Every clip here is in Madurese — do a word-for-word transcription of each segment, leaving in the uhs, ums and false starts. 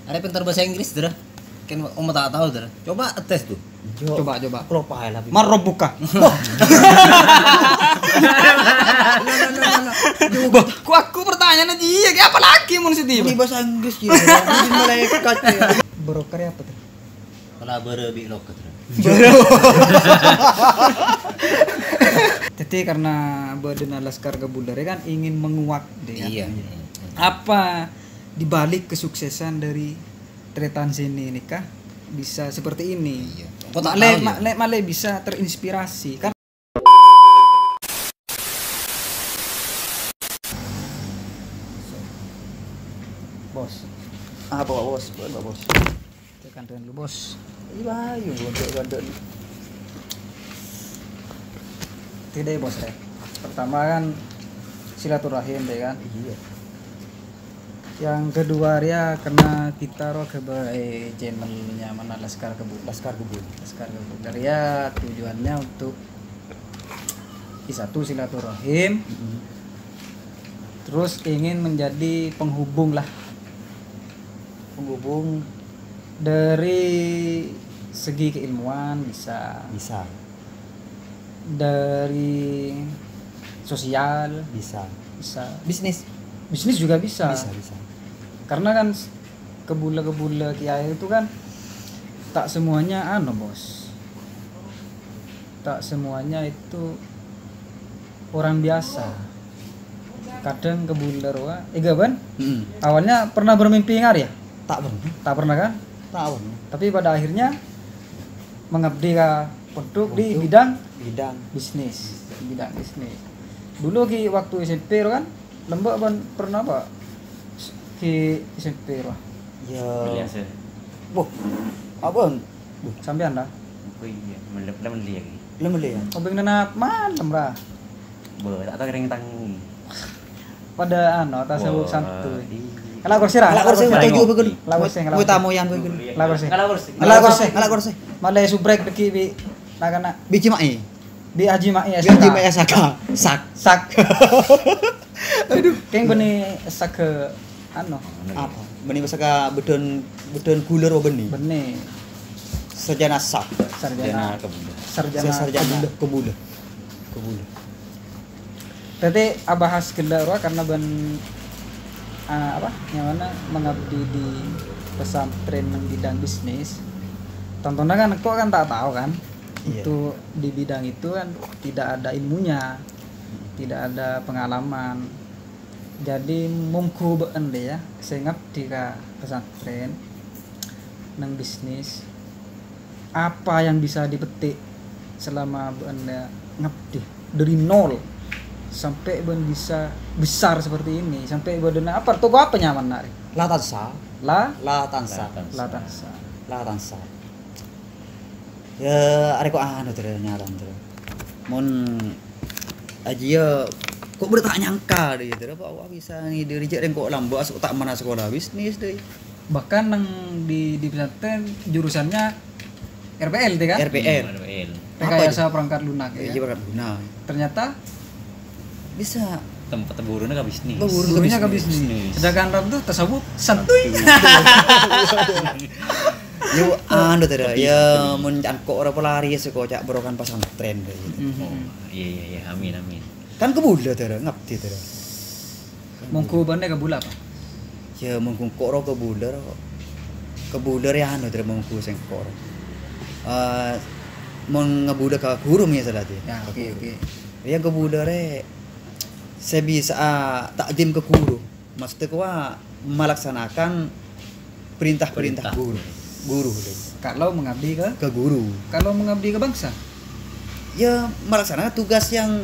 Arè pinter bahasa Inggris, Dra. Kan omma ta' tao, Dra. Coba tes tuh. Jo. Coba, coba. Klopa ya, lah. Man rabbuka. Bâh, ku aku pertanyaan aja, iya, kayak apa lagi mun sedih? Ini bahasa Inggris ya. Ini malaikat ya. Broker apa tuh? Pelabara bi' loket, Dra. Jadi karena bâdâna Laskar Kabulâ kan ingin menguak, deh, kan? Iya. Apa di balik kesuksesan dari Tretan Seni ini kah bisa seperti ini? Iya. Kok tak tahu, ya? Malè, malè bisa terinspirasi, kan? Bos. Apa, Bos? Apa, Bos? Tekan dengan lu, Bos. Iya, ayo, untuk kandang. Tidak, Bos, ya. Pertama kan silaturahim, ya kan? Iya. Yang kedua, ya, karena kita roh ke, eh, channelnya mana Laskar Kebun. Laskar Kebun. Laskar Kebun. Dari, ya, tujuannya untuk, di satu, silaturahim. Mm-mm. Terus ingin menjadi penghubung lah. Penghubung. Dari segi keilmuan bisa. Bisa. Dari sosial. Bisa. Bisa. Bisnis. Bisnis juga bisa. Bisa, bisa. Karena kan s-, kebulâ-kebulâ kiai itu kan tak semuanya anu, Bos. Tak semuanya itu orang biasa. Kadang kebulâ rowa, enggak, Ban? Mm-mm. Awalnya pernah bermimpi ngarè, ya? Tak pernah. Tak pernah, kan? Tak pernah. Tapi pada akhirnya mengabdi ka pondhuk di bidang bisnis. Bidang bisnis. Dulu ki waktu S M P ro kan, lembâ' bân pernah apa? Ki S M P ro. Ya. Biasa. Wah, apa? Duh, sampeyan lah. Oh iya, melep, melep lagi. Lem lè ya? Obeng nana malem ra. Bo, tak tahu kering tang. Pada anu, tasawuf santuy. Iya. Kala kursi ra? Kala kursi, kala kursi. Kala kursi, kala kursi. Tamu yang gue. Kala kursi. Kala kursi. Kala kursi. Kala kursi. Malè subrek deki bi nakana. Biji mai. Bi Haji Mai S K. Biji mai S K. Sak. Sak. Aduh. Keng bânnè S K anu. Apa? Bânnè S K bâdân, bâdân gulâ ro bânnè. Bânnè. Sarjana sak. Sarjana. Sarjana kebulâ. Sarjana kebulâ. Kebulâ. Tadi abahas ghellâ' rowa karena bân, ah, apa, yang mana mengabdi di pesantren neng bidang bisnis. Tontona kan engko' kan tak tahu kan, iya, untuk di bidang itu kan tidak ada ilmunya, tidak ada pengalaman. Jadi mongghu bâ'en deh ya, sè ngabdi ka pesantren, neng bisnis. Apa yang bisa dipetik selama bâ'en ngabdi dari nol sampai bâ'en bisa besar seperti ini, sampai bâ'en apa, toko apa nyaman, Nak? La Tansa. La? La Tansa. La Tansa. La Tansa. Ya, arè kok anu, Dra, nyaran, Dra. Mon ajiyâ, kok bâdâ ta' nyangka, deh, Dra, apa awak bisa ngèdhâ' rèjek rèng kok lambâ' as-, ta' mana sekolah bisnis, deh. Bahkan neng di, di pesantren jurusannya R P L, deh, kan? R P L. Hmm, R P L. Rekayasa perangkat lunak, ya. Iya, perangkat lunak. Ternyata bisa. Tempat burunya ke bisnis. Burunya ke bisnis. Bisnis. Sedangkan Ram tuh tasawuf santuy. Yo, anu, Dra, ya, mon ca'na kok ora pelari seko cak berokan pesantren, deh, gitu. Mhm. Oh, iya, iya, iya. Amin, amin. Kan kebulâ, Dra, ngabdi, Dra. Mongghu bâ'en kebulâ apa? Ya, mongghu kok ro kebulâ ro. Kebulâ rè anu, Dra, mongghu sengko' ro. Eh, mon ngabulâ ka guru, misalnya, deh. Ya, oke, oke. Ya, kebulâ rè sè bisa, ah, takdim ka guru. Maksudnya, kowa melaksanakan perintah-perintah guru. Guru, deh. Kalau mengabdi ke? Ke guru. Kalau mengabdi ke bangsa? Ya, melaksanakan tugas yang,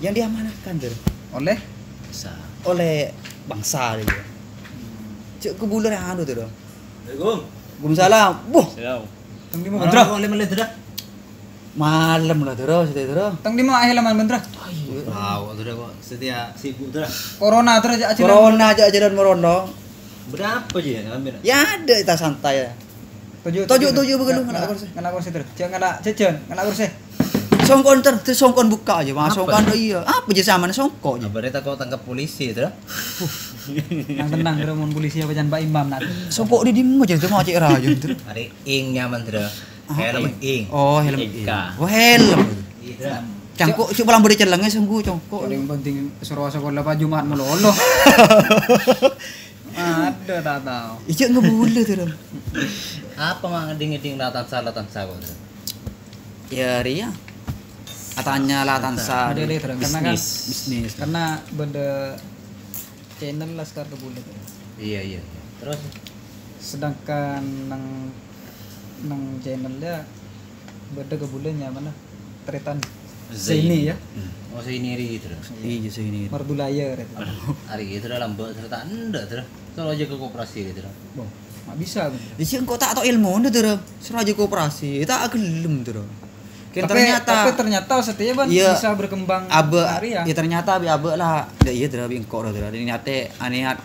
yang diamanahkan, Dra. Oleh? Bangsa. Oleh bangsa, deh. Cek kebulâ rè anu, Dra. Assalamualaikum. Waalaikumsalam. Wah. Salam. Teng di mana, Dra? Malem lah, Dra, sithik, Dra. Teng di mana, eh, laman, Dra? Tahu, Dra, kok setia sibuk, Dra. Corona, Dra, aja. Corona aja jalan merono. Berapa aja ya, hampir? Ya ada, kita santai ya. Tujuh, tujuh, tujuh, begitu, ngena kursi. Ngena kursi, Dra. Jangan ngena jajan, ngena kursi. Songkon, Dra, terus songkon buka aja, Mas. Apa? Songkon, iya. Apa aja sama nih, songkon aja. Berita kok tangkap polisi, Dra? Tenang, tenang, Dra, mon polisi apa jangan Pak Imam, nak. Soko di dimo aja, Dra, mau cek rayu, Dra. Arè ing nyaman, Dra. Ah, helm ing. Oh, helm ing. Oh, helm. Iya, Dra. Cangkok, cuk, palang bodi celenge, sungguh, cangkok. Paling penting soro sekolah Pak Jumat malolo. Ada, tak tahu. Ijek ngebule, Dra. Apa mang ngeding-ngeding latan sa, latan sa, kok, Dra? Ya, Ria. Katanya latan sa. Ada deh, Dra. Karena kan bisnis. Karena beda channel Laskar Kebule. Iya, iya, iya. Terus? Sedangkan nang, nang channel ya beda Kebule nyamana Tretan Zaini. Zaini ya. Hmm. Oh, Zaini ri gitu. Iya, Zaini. Marbulaya gitu. Ari gitu lah, Mbak, Tretan ndak, Dra. Soro aja ke koperasi gitu, Dra. Boh, nggak bisa gitu. Isi engko tak tau ilmu, Dra. Soro aja koperasi, tak gelem, Dra. Kan tapi, ternyata tapi ternyata setia, Ban, iya, bisa berkembang abe, hari ya. Ya ternyata abe, abe lah. Ya iya, Dra, bi engko, Dra. Ini ate aniat,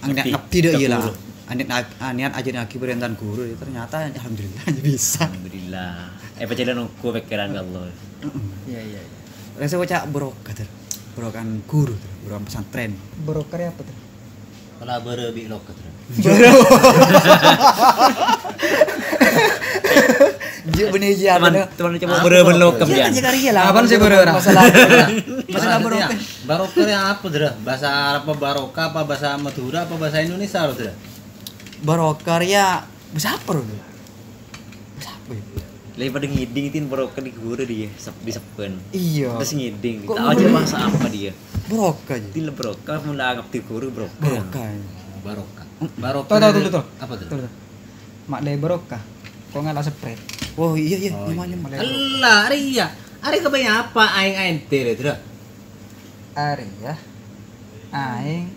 aniat ngabdi dah, iya lah. Aniat, aniat ajarin lagi perintah guru. Ya, ternyata alhamdulillah bisa. Alhamdulillah. Eh, pecah nunggu pikiran Allah. Iya, iya, iya. Rasa kocak barokah, Dra. Barokan guru, Dra. Barokan pesantren. Barokah apa, Dra? Kolaborasi bi' loket, Dra. Jek bener ya, teman, teman cuma bere ben lokem ya. Iya, iya, iya lah. Apaan sih bere, Ra? Masalah, masalah barokah. Barokah ya apa, Dra? Bahasa Arab apa barokah, apa bahasa Madura, apa bahasa Indonesia, Dra? Barokah ya bahasa apa, Dra? Bahasa apa ya? Lah, pada ngiding tin barokah di guru dia, sep-, di sepen. Iya. Terus ngiding. Kok tahu aja bahasa apa dia? Barokah aja. Tin barokah, mula anggap di guru barokah. Barokah. Barokah. Barokah. Tuh, tuh, tuh, tuh. Apa tuh? Tuh, tuh. Mak le barokah. Kok ngalah spray? Oh, iya, iya, oh, namanya iya. Mak le barokah. Elah, ari iya. Ari kebayang apa aing A N T le, Dra? Ari ya. Aing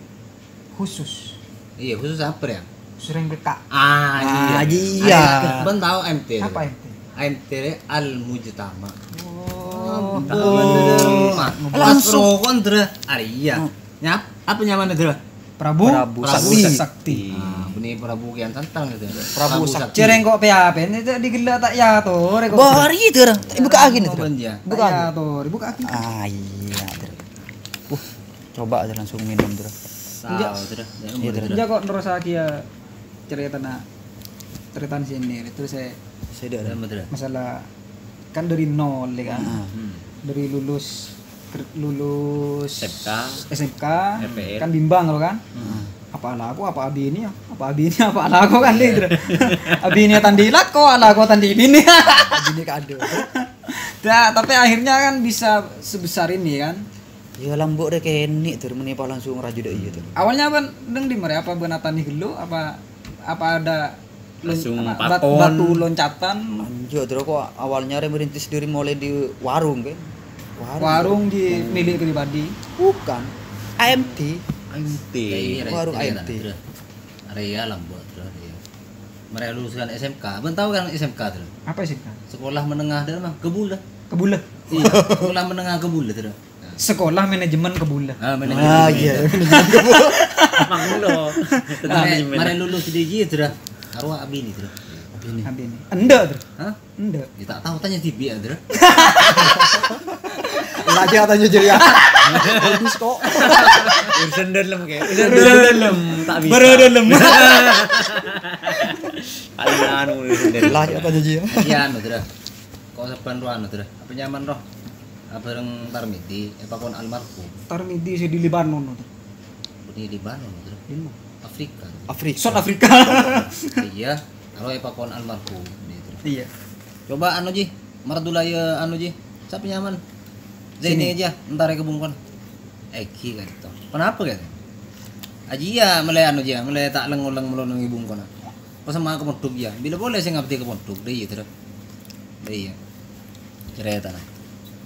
khusus. Iya, khusus apa ya? Sering beka. Ah, iya. Ah, iya. Ari, ben tahu M T. Apa M T? M T Al Mujtama. Oh, betul. Langsung. Pas rokok, Dra. Ari iya. Hmm. Nyap, apa nyamana, Dra? Prabu. Prabu Sakti. Sakti. Ah, bini Prabu Kian Santang gitu. Prabu Prabu Sakti. Sakti. Cereng kok P H P ini tak digella tak ya to, rek. Wah, hari itu, Dra. Buka angin itu, Dra. Buka angin. Ya to, buka angin. Ah, iya, Dra. Uh, coba aja langsung minum, Dra. Enggak. Salah, Dra. Iya, Dra. Enggak kok nerusake ya ceritana, ceritana sini. Terus saya Saya tidak ada. Masalah kan dari nol ya kan. Heeh. Hmm. Dari lulus ker-, lulus S M K, S M K, R P L. Kan bimbang lo kan. Heeh. Apa laku, apa abi ini ya? Apa abi ini, apa laku kan, iya, gitu. Abi ini tandi laku, laku tandi bini. Abi ini kado. Dah, tapi akhirnya kan bisa sebesar ini kan. Ya, lambok re kene, Dur, menipa langsung raja dak iya, Dur. Awalnya apa neng di mare? Apa benatani gelo? Apa, apa ada lon-, langsung apa, bat-, paton. Batu loncatan? Anjo, Dur, kok awalnya re merintis dari mulai di warung, kan? Warung, Dur. Warung di milik pribadi? Bukan. A M T. A M T. Warung A M T. Area lambok, Dur, ya. Mare lulusan S M K. Ben tahu kan S M K, Dur? Apa S M K? Sekolah menengah, Dur, mah. Kebule. Kebule? Iya, sekolah menengah Kebule, Dur. Sekolah manajemen Kebule. Ah, manajemen Kebule. Ah, iya, manajemen Kebule. Mang lo. Tentang manajemen. Mare lulus di J I, Dra. Karo abini, Dra. Abini. Abini. Enggak, Dra. Hah? Enggak. Ya, tak tahu, tanya Tibi ya, Dra. Raja tanya jadi apa? Bagus kok. Urusan dalam, kayak. Urusan dalam, tak bisa. Baru dalam. Ada anu, urusan dalam. Lah, ya, tanya dia. Iya, anu, Dra. Kok sepan roh, anu, Dra? Apa nyaman roh? Apa bareng Tarmidi, eh, pakon almarhum. Tarmidi sih di Lebanon, tuh. Di Lebanon, Dra. Di mana? Afrika. Afrika. South Africa. Iya, kalau eh, pakon almarhum, gitu. Iya. Coba anu, Ji. Mardulaya anu, Ji. Siapa nyaman? Zaini aja, entar ke bungkon. Egi kan itu. Kenapa kan? Aji ya, mulai anu, Ji, mulai tak leng-leng melonong bungkon. Pas sama ke pondok ya. Bila boleh saya ngabdi ke pondok, deh, iya, Dra. Deh, iya. Cerita nah.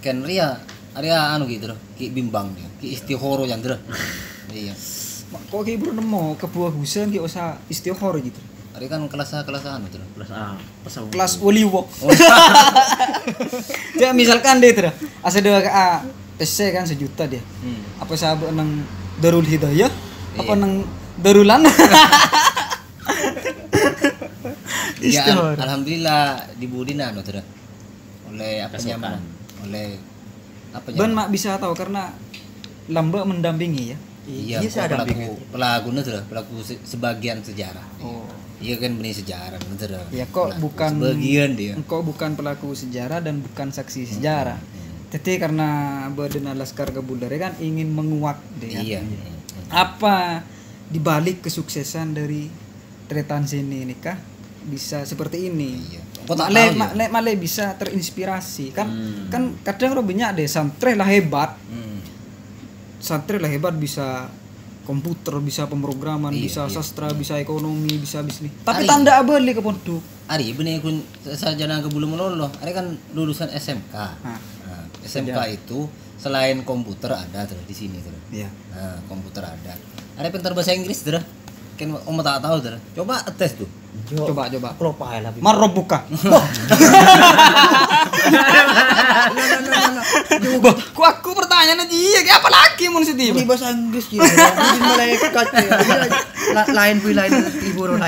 Ken Ria, Ria anu gitu loh. Ki bimbang dia. Ki istihoro yang, Dra. Iya. Mak, kok ki buru nemu kebagusan ki usah istihoro gitu. Ari kan kelas A, kelas A anu, Dra. Kelas A, pas aku. Kelas wali wok. Oh. Ya, misalkan deh, Dra. Asa dua K A, P C kan sejuta dia. Hmm. Apa sahabat nang Darul Hidayah? Apa, iya, nang Darulan? Ya, al-, alhamdulillah, di Budina, no, Dra. Oleh apa nyaman? Oleh apa nyaman? Ben mak bisa tahu karena lambek mendampingi ya. Iyâ, engko' pelaku, pelakuna tuh, pelaku se-, sebagian sejarah. Oh. Iyâ kan, bânnè sejarah, bener. Ya, kok bukan, sebagian dia. Engko' bukan pelaku sejarah dan bukan saksi sejarah. Hmm. Jadi karena bâdâna Laskar Kabullerè kan ingin menguak deh kan. Iyâ. Apa di balik kesuksesan dari Tretan Seni nèka bisa seperti ini? Iyâ. Engko' ta' tao, mak lè', mak lè' bisa terinspirasi kan. Hmm. Kan kadhâng ro bânnya' deh santrè lah hebat. Hmm. Santrè lah hebat, bisa komputer, bisa pemrograman, bisa sastra, bisa ekonomi, bisa bisnis. Tapi ta' abâli ka pondhuk. Arèya bânnè ghun sa-, sarjana ghâbây malolo. Arèya kan lulusan S M K. Nah, S M K itu selain komputer ada tuh di sini tuh. Iya. Nah, komputer ada. Arèya pinter bahasa Inggris tuh. Kan omah ta' tao tuh. Coba tes tuh. Coba, coba. Klop aja lah. Marrobuka. Wah. Wah, ku aku pertanyaan aja, iya, kayak apa lagi mun sedih? Ini bahasa Inggris ya. Ini malaikat ya. Iya, la-, lain, Bu, lain, ibu, lain.